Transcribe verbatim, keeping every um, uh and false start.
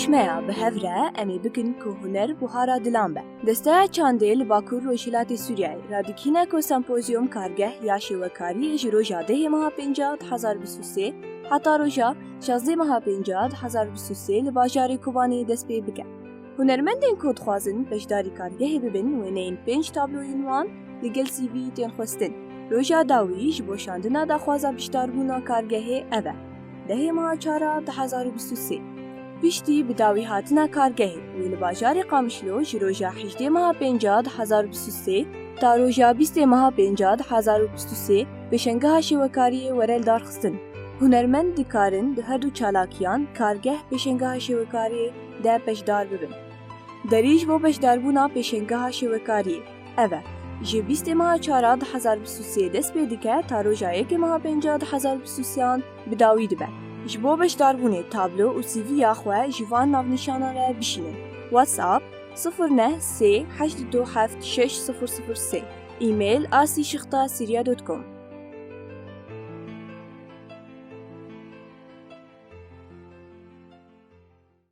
Me ya bi hev re em ê bikin ku huner buhara dilan be. Desteya Çandê li Bakur Rojhilatê Sûriyeyê radikîne ku sempozyum kargeh ya şêwekariyê ji roja dehê meha pênca du hezar bîst û sê heta roja şazdeh meha pênca du hezar bîst û sê li bajarê Kobanê dest pê bike. Hunermendên ku dixwazin beşdarî kargehê bibin wêneyên pênc tabloyên wan li gel C V tên xwestin. Roja dawî ji bo şandina daxwaza beşdarbûna kargehê ev e, dehê meha çara du hezar û bîst û sê. Piştî bi dawî hatina kargehê wê li bajarê Qamişlo ji roja hejdê meha pênca du hezar û bîst û sê ta roja bîstê meha pênca du hezar û bîst û sê pêşengeha şêwekariyê were lidarxistin. Hunermend dikarin di her du çalakiyan kargeh pêşengeha şêwekariyê de beşdar bibin. Derî ji bo beşdarbûna pêşengeha şêwekariyê ev e. Ji bîstê meha çara du hezar bîst û sê dest pê dike ta roja yekê meha pênca du hezar bîst û sêyan bi dawî dibe. Ji bo beşdarbûnê tablo û C V ya xwe ji van navnîşanan re bişînin. WhatsApp: sifir neh sê heşt du heft şeş sifir sifir sê. E-mail: asîşixta siriya dot com.